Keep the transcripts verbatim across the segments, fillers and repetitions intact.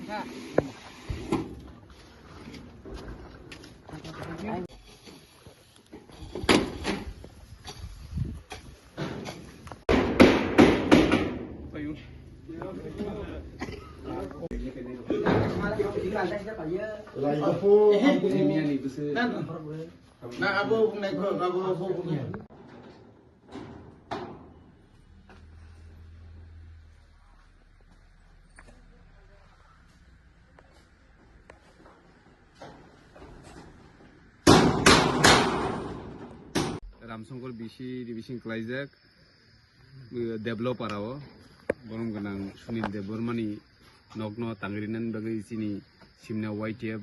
Na abo bungnai bro, abo abo bungnai. Ramsongkor bisi revision khlaijak, eh, developer o borom gwnang Sunil Debbarmani nokno tangrinani bagwi chini simna Y T F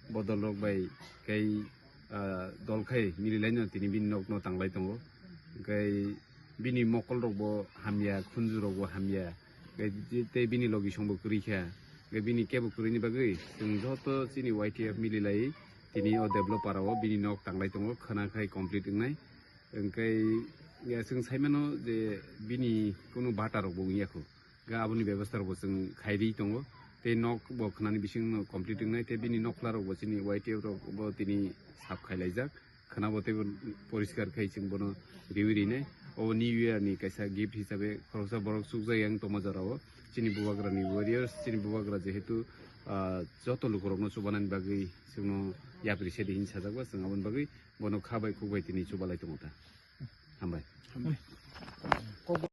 bodol rok bai kai, ah, dol khai mililaino tini bini nokno tanglai tongo. Hwnkhe bini mokol rokbo hamya, khunju rokbo hamya, hwnkhe tei bini logisongbo kwrwi kha, hwnkhe bini kebo kwrwini bagwi chwng joto chini Y T F mililai tini o developer o bini nok tanglai tongo, khwna khai complete wngnai. Hwnkhe ya chwng saimano je bini kunu bata rokbo wngya kho. Ga aboni bebostha rokbo chwng khairi tongo. Tei nok bo khwnani bisingno complete wngnai, tei bini nokla rokbo chini Y T F rokbo tini sap khailaijak. Khwnabo teibo poriskar khai chwng bono riwi rinai. O New Year ni kaisa gift hisabe khoroksa borok chukjak yang tongma jorao. Chini bubagrani warriors, chini bubagra jehetu, ah, joto lukurokno chubanani bagwi chwngno yapri sedi hin sajak ba, chwng aboni bagwi bono kha bai khuk bai tini chubalai tongo ta. Hambai.